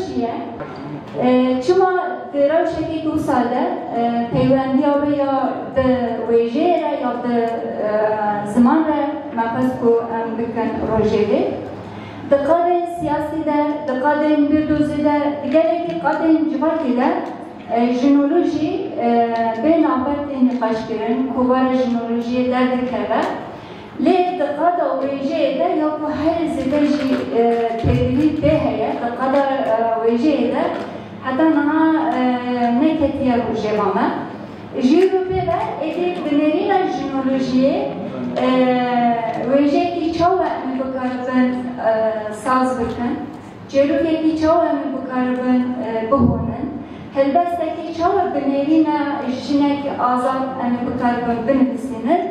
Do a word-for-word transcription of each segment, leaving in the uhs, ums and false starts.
Çi ye? E, çima di rewşekê ku wisa de, e, peywendiya wê ya bi wêjeyê re ya bi, e, ziman re me xwest ku em bikin rojevê? Di qadên siyasî de, di qadên bîrdozê de, di gelekî qadên civakê de, e, jinolojî, e, bê navber tê nîqaşkirin, kovara jinolojiyê derdikeve. Lê di qada wêjeyê de ya ku herî zêde jî, e, têdilî pê heye, di qada, e, wêjeyê de heta niha, e, neketiye rojeva me. Ji wî rûpê ve êdî bi nêrîna jinolojiyê, e, wêjeyekî çawa em ê bikaribin, e, saz bikin? Çêrokekî çawa em ê bikaribin, e, bihonin? Helbestekî çawa bi nêrîna jinek azad em ê bikaribin binivîsînin?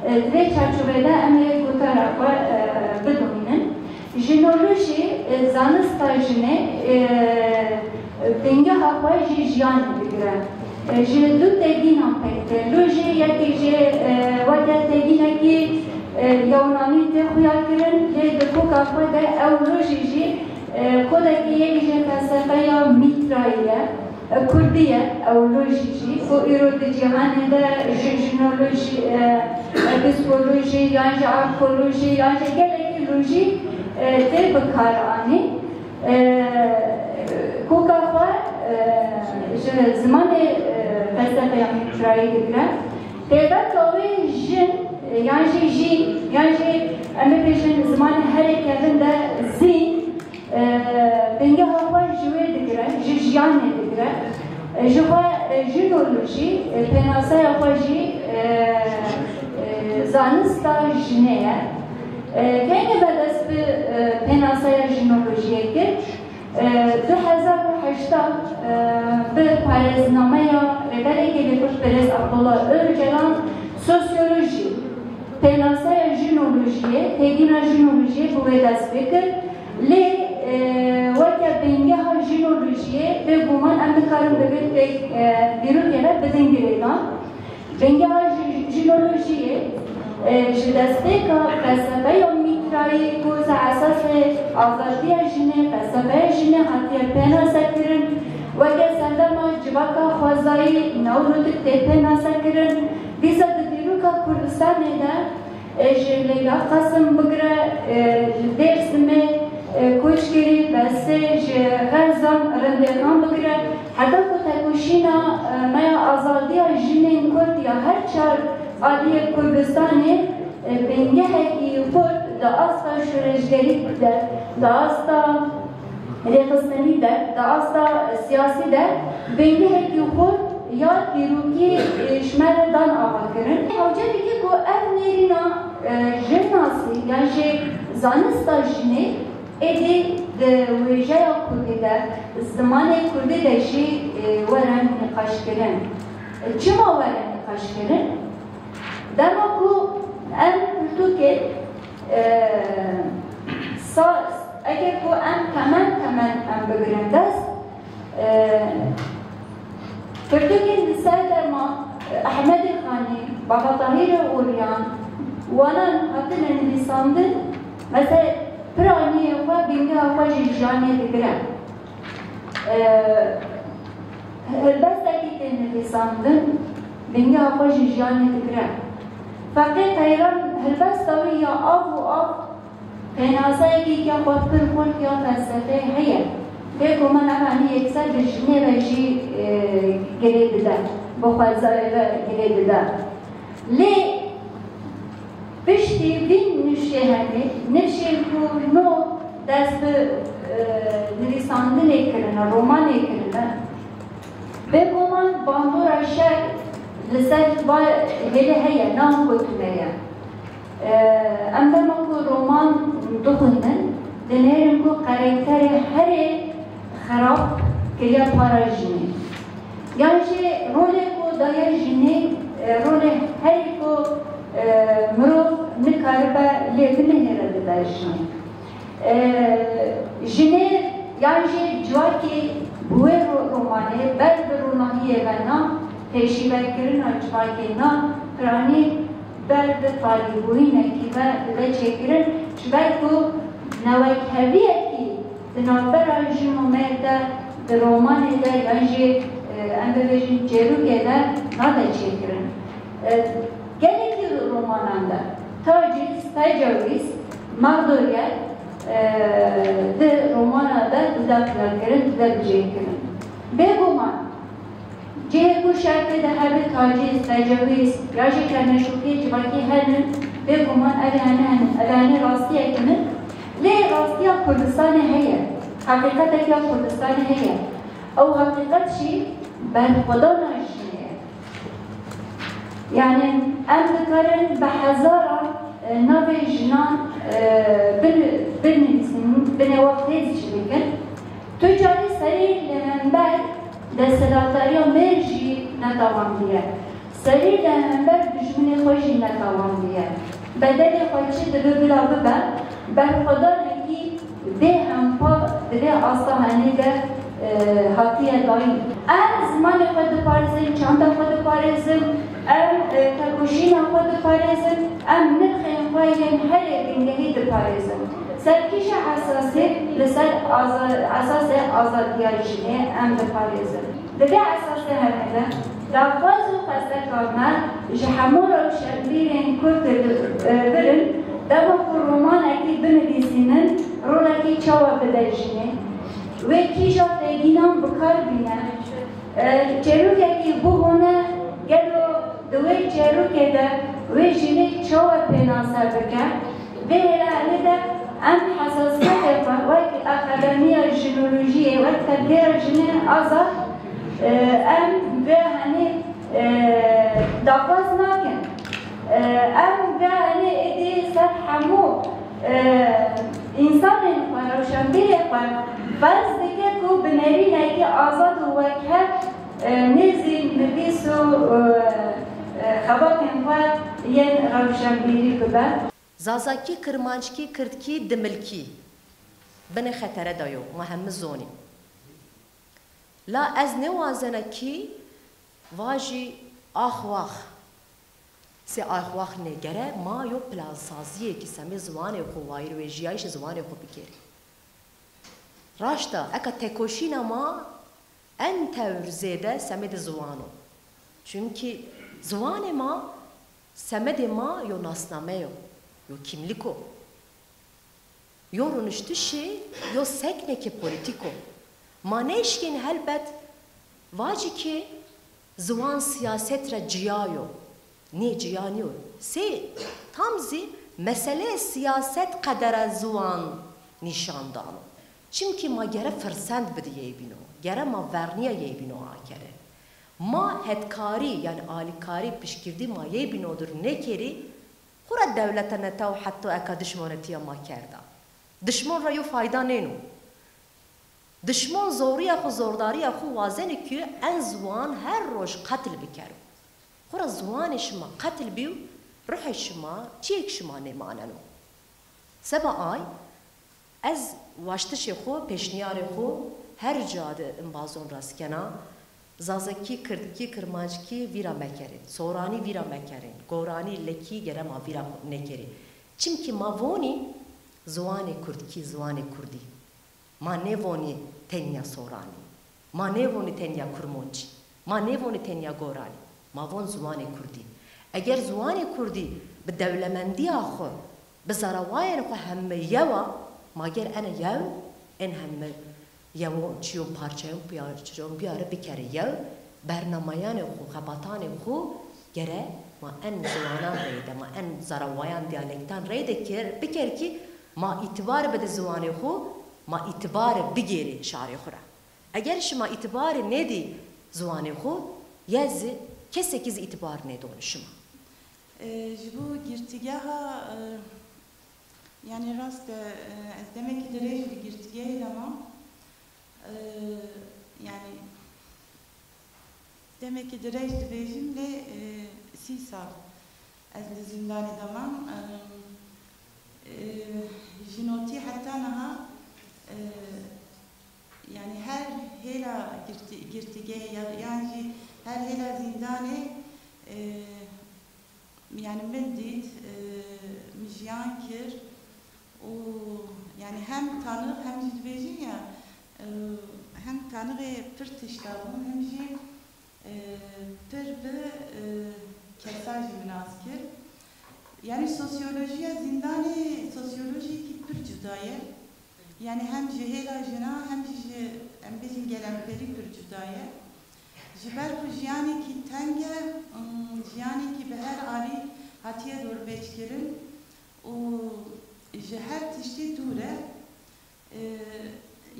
E, di vê çarçovê de em ê gotara xwe, e, bidomînin. Jinolojî, e, zanista jinê, e, bingeha xwe ji jiyanê digire. E, ji du têgînan pêk tê. Lojî yekê jê, e, weke têgînekî, e, yewnanî tê xuya kirin, lê di koka xwe de ew lojî jî, e, kodekî yek ji felsefeya Mîtrayî ye, e, kurdî ye, ew lojî jî, ku îro di cîhanê de ji jinolojî, e, episkolojî, yan ji arkolojî, yan ji gelekî lojî, e, tê bikaranî. E, koka xwe, e, ji zimanê, e, felsefeya Mîtrayî digire. Pêveka wê jin, e, yan jî jî, yan jî em bibêjin zimanê herê kevin de zî, e, bingeha xwe ji wê digire, ji jiyanê digire. E, ji xwe, e, jinolojî, e, pênaseya xwe jî, e, e, zanista jinê ye. E, kengî me dest bi, e, pênaseya jinolojiyê kir? E, du hezar û heşt, e, bi parêznameya Rêberê Gelê Kurd Birêz Abdullah Ocalan sosyolojî, pênaseya jinolojiyê, têgîna jinolojiyê bi wê dest pê kir. Lê, e, weke bingeha jinolojiyê bêguman em dikarin bi vê pêk, e, dîrokê re bidin girêdan. Bingeha ji-, jinolojiyê, e, ji destpêka felsefeya Mîtrayî ku ser esasê azadiya jinê, felsefeya jinê hatiye pênasekirin, weke serdema civaka xwezayî, neolitik tê pênasekirin, dîsa di dîroka Kurdistanê de, e, ji Leyla Qasim bigire, e, ji Dêrsimê, e, Koçgirî, Besê, ji Xerzan, Rindêxan bigire, heta ku tekoşîna, e, me ya azadiya jinên Kurd ya her çar aliyê Kurdistanê, e, bingehekî xurt di asta şoreşgerî de, di asta rêxistinî de, di asta siyasî de bingehekî xurt ya dîrokî, e, ji me re dan avakirin. Hewce dike ku ev nêrîna, e, jinnasî yan jî zanista jinê êdî di wêjeya kurdî de, zimanê kurdî de jî, e, were nîqaşkirin. E, çima were nîqaşkirin? Dema ku em pirtûkê, e, sa-, eger ku em temen temen em bigirin dest, e, pirtûkên li ser dema, e, Ehmedê Xanî, Baba Tahîrê Uryan, wanan hatine nivîsandin, mesela piraniyê xwe, bingeha xwe ji jiyanê digire. E, helbestekî tê nivîsandin, bingeha xwe ji jiyanê digire. Feqê Teyran helbesta wî ya av û av pênaseyekî ke xwe pir xurt ya felsefeyê heye. Bêguman ev hemî yekser bi jinê ve jî, e, girê dide, bi xwezayê ve girê dide. Lê piştî vî nifşê hemî, nifşên ku no dest bi, e, nivîsandinê kirine, romanê kirine, bêguman bandora şer li ser va hêlê heye, ne anku tune ye. E, em dema ku roman dixwînin, dinêrin ku karakterê herê xerab kiriye para jinê. Yan jî rolê ku daye jinê, e, rolê herî ku, e, mirov nikaribe lê binihêre dide jinê. E, jinê yan jî civakê bi wê ro-, romanê ber bi ronahiyê ve na, pêşîvekirina civakê na, piranî ber bi talîbûyînekî ve dibe çêkirin, ji ber ku newekheviyekî di navbera Jin û mêr de di romanê de yan jî, e, em bibêjin çêrokê de nade çêkirin. E, gelekî romanan de taciz, tecawîz, mexduriyet, e, di romana de dide xuyakirin, dide bicêkirin. Bêguman, cihê ku şer tê de hebe tacîz, tecawîz ya jî kermeşûkê civakî hene, bêguman ev hene hene, ev hene rastiyek in. Lê rastiya Kurdistanê heye, heqîqetek ya Kurdistanê heye. Ew heqîqet jî berxwedana jinê ye. Yani em dikarin bi hezaran, e, navê jinan, e, bin-, binivîsin, binêwa têz çi bikin. Tu carî serî li hember desthilatdariya mêr jî netewandiye. Serî li hember dijminê xwe jî netewandiye. Bedelê xwe çi dibe bila bibe, berxwedanekî bê hempa di vê asta henê de, e, hatiye dayîn. Em zimanê xwe diparêzin, çanda xwe diparêzin, em, e, tekoşîna xwe diparêzin, em nirxên xwe yên herê bingehî diparêzin. Ser kîşa esasî li ser aza-, esasê azadiya jinê em diparêzin. Di vê esasê herê de daxwaz û xwesteka me ji hemû rewşenbîrên Kurd li vir in, dema ku romanekî binivîsînin, rolekî çawa bide jinê? Wê kîja têgînan bi kar bîne? E, çêrokekî bihone, gelo di wê çêrokê de wê jinê çawa pênase bike? Vê hêla henê de em hesasiyetê xwe wek Akademiya Jinolojiyê, wek Tevgera Jinên Azad, e, em vê henê, e, daxwaz nakin. E, em vê henê êdî ser hemû, e, însanên xwe, rewşenbîrê xwe ferz dike ku bi nerînekî azad û wekhev, e, nêzî nivîs û, e, e, xebatên xwe yên rewşenbîrî bibe. Zazakî, kirmanckî, kirdkî, dimilkî binê xetere de yo, me hemî zonî. La ez nêwazena kî vajî ax wax. Sê ax wax nê, gere ma yo plansaziyekî semê ziwanê xwe wayîr wê jiyayîşê ziwanê xwe bikerî. Raşta, eka tekoşîna ma en tewr zêde semedê ziwan o. Çimkî ziwanê ma, semedê ma yo nasname yo, yo kîmlik o. Yo rûniştişê, yo seknekê polîtîk o. Ma nêşkên helbet vacî kê ziwan siyaset re ciya yo. Nê, ciya nîyo. Sê, tam zî meseleyê siyaset qedere ziwan nîşan dano. Çimkî ma gere firsend bidî yê bîno. Gere ma verniya yê bîno akere. Ma hetkarî, yanî alîkarî, piştgirî ma yê bîno dir nêkerî, xura dewlete netew heta eka dişmonetiya ma kerda. Dişmon ra yo fayda nêno. Dişmon zoriya xwe, zordariya xwe wazenê ku en ziwan her roj qetil bikero. Xura ziwanê şima qetil bî û ruhê şima, çiyêk şima nêmaneno. Seba ay, ez waştişê xwe, pêşniyarê xwe her ca de imbazon rast kena, zazakî, kirdkî, kirmanckî vîra mekerên, soranî vîra mekerên, goranî, lekî gere ma vîra xwe nekerî. Çimkî ma vonî ziwanê kurdkî, ziwanê kurdî. Ma nêvonî tenya soranî. Ma nêvonî tenya kurmoncî. Ma nêvonî tenya goranî. Ma von ziwanê kurdî. Eger ziwanê kurdî bi dewlemendiya xwe, bi zarawayên xwe heme yew a, ma ger ene yew, ên heme yewon, çiyon, parçeyon, parçeyon biyare bikere yew, bernameyanê xwe, xebatanê xwe gere ma en ziwanan reyde, ma en zarawayan, diyalektan reyde ker, biker ki ma îtibar bide ziwanê xwe, ma îtibar bigêrê şarê xwe re. Eger şima îtibarê nedî ziwanê xwe, yê zî kesekî zî îtibar nêdon şima. E, ji bo girtîgeha, e, yanî rast e, e, ez demekî dirêj li girtîgehê de mam. E, yanî demekî dirêj dibêjim lê, e, sî sal ez li zîndanê de mam. E, e, ji notî heta niha, e, yanî her hêla girtî-, girtîgehê ya, yan jî her hêla zîndanê, e, yanî min dît, e, min jiyan kir û yanî hem tanix hem jî dibêjin ya, Kanixê pir tişta bû, hem jî, e, pir bi, e, kesa jî min nas kir. Yanî sosyolojiya zîndanê sosyolojiyekî pir cuda ye. Yanî hem ji hêla jina hem jî ji, em bêjin, gelemperî pir cuda ye. Ji ber ku jiyanekî teng e, û jiyanekî bi her alî hatiye dorpêçkirin û ji her tiştî dûr e. E,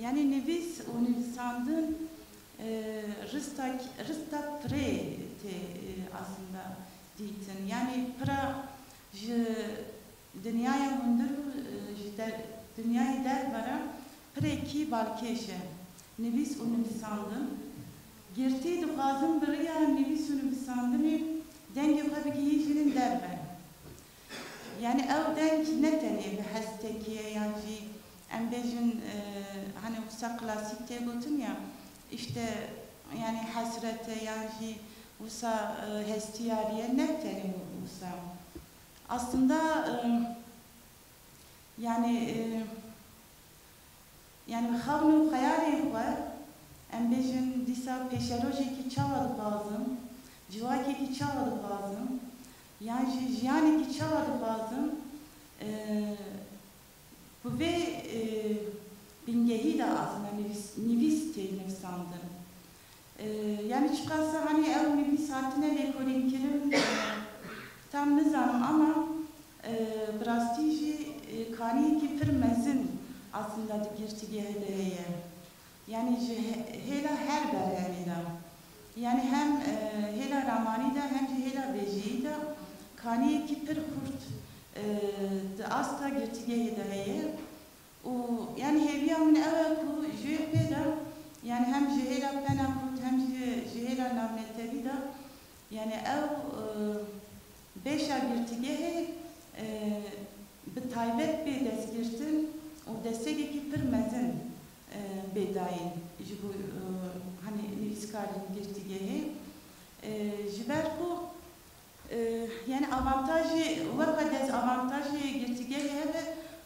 yanî nivîs û nivîsandin, e, rista, rista pirê tê, e, aslında dîtin. Yanî pira ji dinyaya hundir û, e, ji der-, dinyayê derve re pirekî balkêş e. Nivîs û nivîsandin. Girtî dixwazin bi riya nivîs û nivîsandinê dengê xwe bigihîjînin derve. Yanî ew deng ne tenê bi hestekî ye yan jî em bêjin, e, hani wisa klasîk tê gotin ya, işte, yanî hesret e yan jî wisa, e, hestiyarî ye, ne tenê wisa. Aslında, e, yanî, e, Yanî xewn û xeyalên xwe, em bêjin, dîsa pêşerojekî çawa dixwazim, civakekî çawa dixwazim, yan jî jiyanekî çawa dixwazim, e, bi vê, e, bingehî de aslında nivîs, nivîs tê nivîsandin. E, yanî çiqasa hani ew nivîs hatine lêkolînkirin, e, tam nizanim ama, e, bi rastî jî, e, kaniyekî pir mezin aslında di girtîgehê de heye. Yanî ji he-, hêla her berhemê de. Yanî hem, e, hêla ramanî de hem jî hêla vejîyî de kaniyekî pir xurt, e, di asta girtîgehê de heye. Û, yanî, hêviya min ew e ku ji wê pê de, yanî, hem ji hêla pena kurt hem jî ji hêla navnetewî de, yanî, ew, e, beşa girtîgehê, e, bi taybet bê destgirtin û destekekî pir mezin, e, bê dayîn ji bo, e, hani, nivîskarên girtîgehê. E, ji ber ku Ee, yanî avantajê, weka dezavantajê girtîgehê hebe,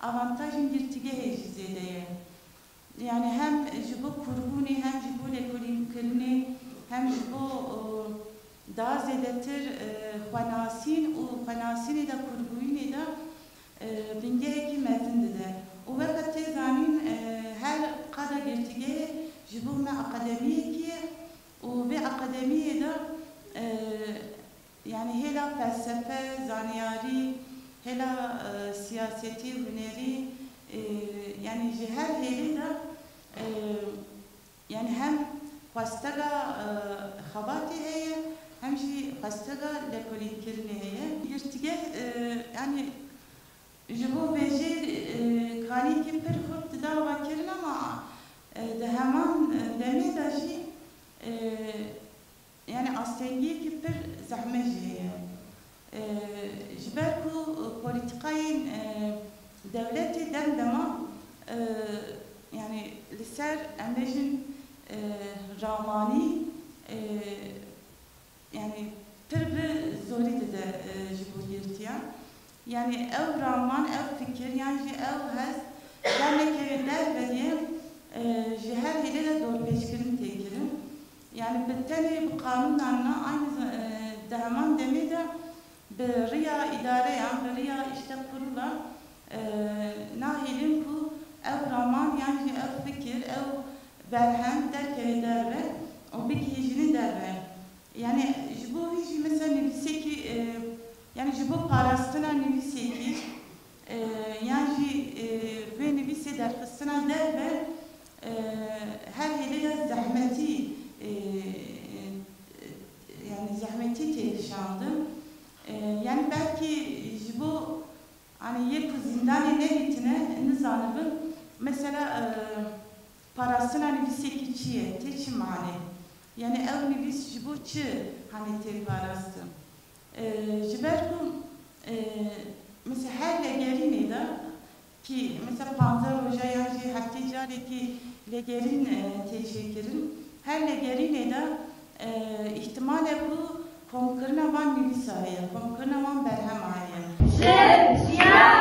avantajên girtîgehê jî zêde ye. Yanî hem ji bo kûrbûnê, hem ji bo lêkolînkirinê, hem ji bo, o, daha zêdetir, e, xwenasîn û xwenasînê de kûrbûyînê de, e, bingehekî mezin dide. Û weke tê zanîn, e, her qada girtîgehê ji bo me akademiyekî ye û vê akademiyê de, e, Yanî hêla felsefe, zanyarî, hêla, e, siyasetî, hunerî, e, yanî ji her hêlê de, e, yanî hem xwestega, e, xebatê heye, hem jî xwestega lêkolînkirinê heye. Girtîgeh, e, yanî ji bo vêjê, e, kanîkî pir xurt dida avakirin ama, e, di heman, e, demê de jî, e, Yanî astengiyekî pir zehmet jî heye. E, ji ber ku polîtîkayên, e, dewletê dem dema, e, yanî li ser, em bêjin, e, ramanî, e, yanî pir bi zorî dide, e, ji bo girtiyan. Yanî ew raman, ew fikir yan jî ew hest dernekevên derve yê, e, ji her hêlê de dorpêçkirin tê kirin. Yanî bi tenê bi qanûnan ne, aynî ze-, e, di heman demê de bi riya îdareyan, bi riya îşte kurûlan, e, nahêlin ku ew raman yan jî ew fikir, ew berhem derkeve derve û bigihîjînin derve. Yanî ji bo wî jî mesela nivîsekî, e, yanî ji bo parastina nivîsekî, e, yan jî, e, vê nivîsê derxistina derve, e, her hêlê de zehmetî, e, e, yanî zehmetî tê kişandin. E, yanî belkî ji bo, hani, yê ku zîndanê nedîtine, nizanibin, mesela, e, parastina nivîsekî çi ye, tê çi manê? Yanî ew nivîs ji bo çi, hani, tê parastin? E, ji ber ku, e, mesela her legerînê de kî mesela panzdeh roja yan jî heftê carekî legerîn, e, tê çêkirin, her legerînê de, e, îhtimal e ku komkirina van nivîsa heye, komkirina van berhema heye. Ji jiyan